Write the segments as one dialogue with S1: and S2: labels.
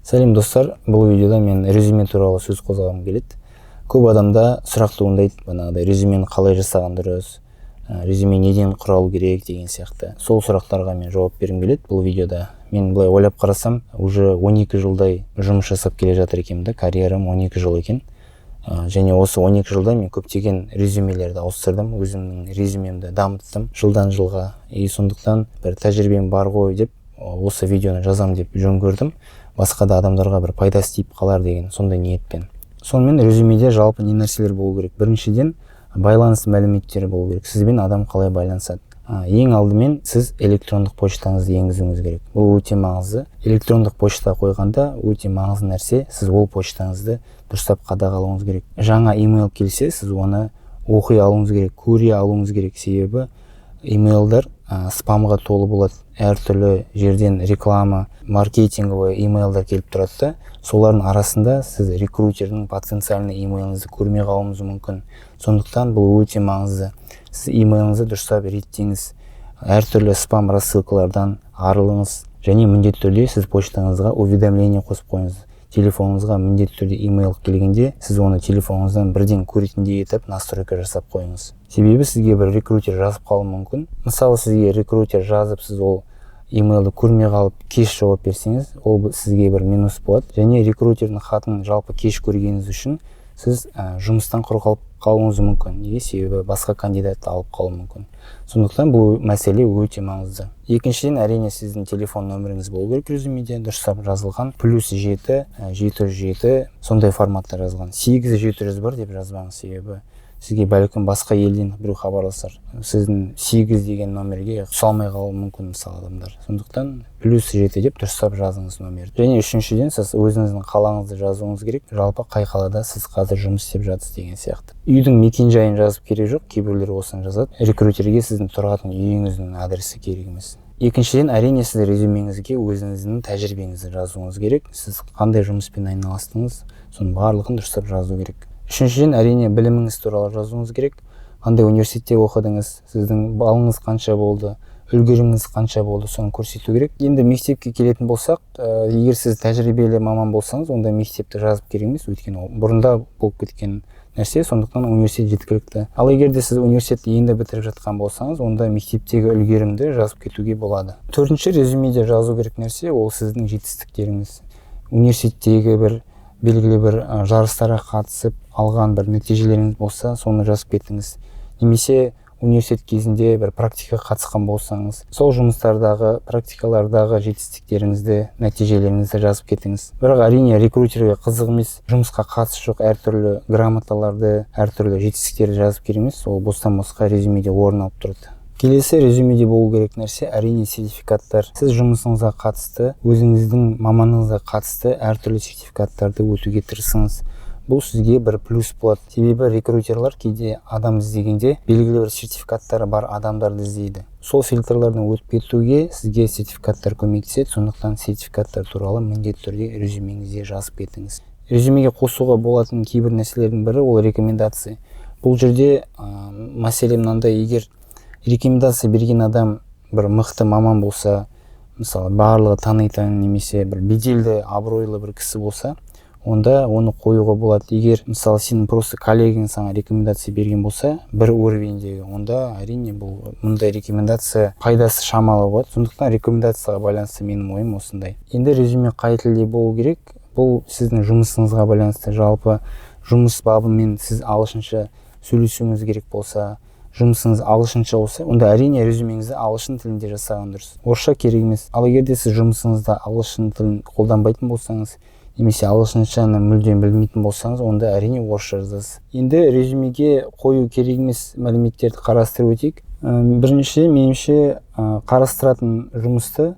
S1: Сәлем, достар! Бұл видеода мен резюме туралы сөз қозғағым келеді. Көп адамда сұрақ туындайды, бағанағыдай резюмені қалай жасаған дұрыс, резюме неден құралу керек деген сияқты. Сол сұрақтарға мен жауап бергім келеді бұл видеода. Мен былай ойлап қарасам, уже 12 жылдай жұмыс жасап келе жатыр екенмін да, карьерам 12 жыл екен. Және осы 12 жылда мен көптеген резюмелерді ауыстырдым, өзімнің резюмемді дамыттым жылдан жылға. И сондықтан бір тәжірибем бар ғой деп осы видеоны жазам деп жөн көрдім, басқа да адамдарға бір пайдасы тиіп қалар деген сондай ниетпен. Сонымен, резюмеде жалпы не нәрселер болу керек? Біріншіден, байланыс мәліметтері болу керек, сізбен адам қалай байланысады. Ең алдымен сіз электрондық почтаңызды енгізуіңіз керек, бұл өте маңызды. Электрондық почта қойғанда өте маңызды нәрсе, сіз ол почтаңызды дұрыстап қадағалауыңыз керек. Жаңа имейл келсе, сіз оны оқи алуыңыз керек, көре алуыңыз керек, себебі имейлдар спамға толы болады. Әртүрлі жерден реклама, маркетинговый имейлдар келіп тұрады да, солардың арасында сіз рекрутердің потенциальный имейліңізді көрмей қалуыңыз мүмкін. Сондықтан бұл өте маңызды, сіз имейліңізді дұрыстап реттеңіз, әртүрлі спам рассылкалардан арылыңыз және міндетті түрде сіз почтаңызға уведомление қосып қойыңыз. Телефоныңызға міндетті түрде имейл келгенде, сіз оны телефоныңыздан бірден көретіндей етіп настройка жасап қойыңыз, себебі сізге бір рекрутер жазып қалуы мүмкін. Мысалы, сізге рекрутер жазып, сіз ол имейлді көрмей қалып, кеш жауап берсеңіз, ол сізге бір минус болады. Және рекрутердің хатын жалпы кеш көргеніңіз үшін сіз жұмыстан құр қалып қалуыңыз мүмкін. Неге? Себебі басқа кандидатты алып қалуы мүмкін. Сондықтан бұл мәселе өте маңызды. Екіншіден, әрине, сіздің телефон нөміріңіз болу керек резюмеде, дұрыстап жазылған, +7 707 сондай форматта жазылған. 8701 деп жазбаңыз, себебі сізге бәлкім басқа елден біреу хабарласар, сіздің 8 деген номерге түсе алмай қалуы мүмкін, мысалы, адамдар. Сондықтан +7 деп дұрыстап жазыңыз номерді. Және үшіншіден, сіз өзіңіздің қалаңызды жазуыңыз керек, жалпы қай қалада сіз қазір жұмыс істеп жатырсыз деген сияқты. Үйдің мекен жайын жазып керек жоқ, кейбіреулер осыны жазады. Рекрутерге сіздің тұратын үйіңіздің адресі керек емес. Екіншіден, әрине, сіз резюмеңізге өзіңіздің тәжірибеңізді жазуыңыз керек. Сіз қандай жұмыспен айналыстыңыз, соның барлығын дұрыстап жазу керек. Үшіншіден, әрине, біліміңіз туралы жазуыңыз керек. Қандай университетте оқыдыңыз, сіздің балыңыз қанша болды, үлгеріміңіз қанша болды, соны көрсету керек. Енді мектепке келетін болсақ, егер сіз тәжірибелі маман болсаңыз, онда мектепті жазып керек емес, өйткені ол бұрында болып кеткен нәрсе, сондықтан университет жеткілікті. Ал егер де сіз университетті енді бітіріп жатқан болсаңыз, онда мектептегі үлгерімді жазып кетуге болады. Төртінші, резюмеде жазу керек нәрсе, ол сіздің жетістіктеріңіз. Университеттегі бір белгілі бір жарыстарға қатысып алған бір нәтижелеріңіз болса, соны жазып кетіңіз. Немесе университет кезінде бір практикаға қатысқан болсаңыз, сол жұмыстардағы, практикалардағы жетістіктеріңізді, нәтижелеріңізді жазып кетіңіз. Бірақ, әрине, рекрутерге қызық емес, жұмысқа қатысы жоқ әртүрлі грамоталарды, әртүрлі жетістіктерді жазып керек емес, ол бостан босқа резюмеде орын алып тұрады. Келесі резюмеде болу керек нәрсе, әрине, сертификаттар. Сіз жұмысыңызға қатысты, өзіңіздің мамандығыңызға қатысты әртүрлі сертификаттарды өтуге тырысыңыз. Бұл сізге бір плюс болады, себебі рекрутерлар кейде адам іздегенде белгілі бір сертификаттары бар адамдарды іздейді. Сол фильтрлардан өтіп кетуге сізге сертификаттар көмектеседі. Сондықтан сертификаттар туралы міндетті түрде резюмеңізде жазып кетіңіз. Резюмеге қосуға болатын кейбір нәрселердің бірі, ол рекомендация. Бұл жерде мәселе мынандай: егер рекомендация берген адам бір мықты маман болса, мысалы, барлығы танитын немесе бір беделді, абыройлы бір кісі болса, онда оны қоюға болады. Егер, мысалы, сенің просто коллегаң саған рекомендация берген болса, бір уровеньдегі, онда, әрине, бұл мұндай рекомендация пайдасы шамалы болады. Сондықтан рекомендацияға байланысты менің ойым осындай. Енді резюме қай тілде болу керек? Бұл сіздің жұмысыңызға байланысты. Жалпы жұмыс бабымен сіз ағылшынша сөйлесуіңіз керек болса, жұмысыңыз ағылшынша болса, онда, әрине, резюмеңізді ағылшын тілінде жасаған дұрыс, орысша керек емес. Ал егер де сіз жұмысыңызда ағылшын тілін қолданбайтын болсаңыз немесе ағылшыншаны мүлдем білмейтін болсаңыз, онда, әрине, орысша жазасыз. Енді резюмеге қою керек емес мәліметтерді қарастырып өтейік. Бірінші, меніңше, қарастыратын жұмысты,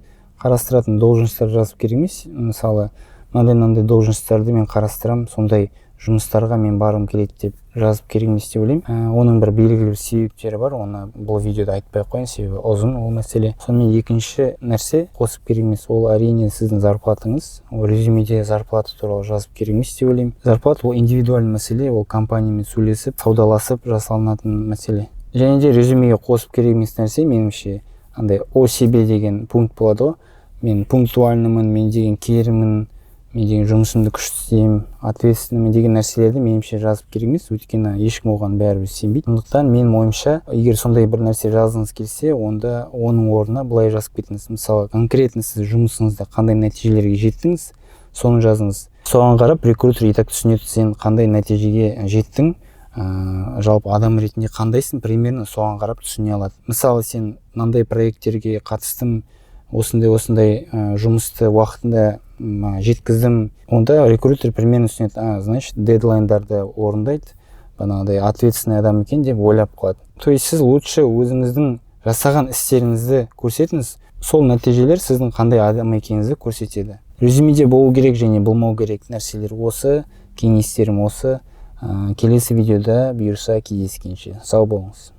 S1: қарастыратын должностьтар жазып керек емес. Мысалы, мынандай мынандай должностьтарды мен қарастырамын, сондай жұмыстарға мен барғым келеді деп жазып керек емес деп ойлаймын. Оның бір белгілі бір себептері бар, оны бұл видеода айтпай ақ қояйын, себебі ұзын ол мәселе. Сонымен, екінші нәрсе қосып керек емес, ол, әрине, сіздің зарплатаңыз. Ол резюмеде зарплата туралы жазып керек емес деп ойлаймын. Зарплата, ол индивидуальный мәселе, ол компаниямен сөйлесіп, саудаласып жасалынатын мәселе. Және де резюмеге қосып керек емес нәрсе, меніңше, андай «о себе» деген пункт болады ғой: мен пунктуальныймын, мен деген керімін, Мен деген жұмысымды күшті істеймін, ответственный мын деген нәрселерді, меніңше, жазып керек емес, өйткені ешкім оған бәрібір сенбейді. Сондықтан, менің ойымша, егер сондай бір нәрсе жазғыңыз келсе, онда оның орнына былай жазып кетіңіз. Мысалы, конкретно сіз жұмысыңызда қандай нәтижелерге жеттіңіз, соны жазыңыз. Соған қарап рекрутер и так түсінеді, сен қандай нәтижеге жеттің, жалпы адам ретінде қандайсың, примерно соған қарап түсіне алады. Мысалы, сен мынандай проекттерге қатыстым, осындай осындай жұмысты уақытында жеткіздім, онда рекрутер примерно түсінеді: а, значит, дедлайндарды орындайды, бағанағыдай ответственный адам екен деп ойлап қалады. То есть сіз лучше өзіңіздің жасаған істеріңізді көрсетіңіз, сол нәтижелер сіздің қандай адам екеніңізді көрсетеді. Резюмеде болу керек және болмау керек нәрселер осы, кеңестерім осы. Келесі видеода, бұйырса, кездескенше сау болыңыз.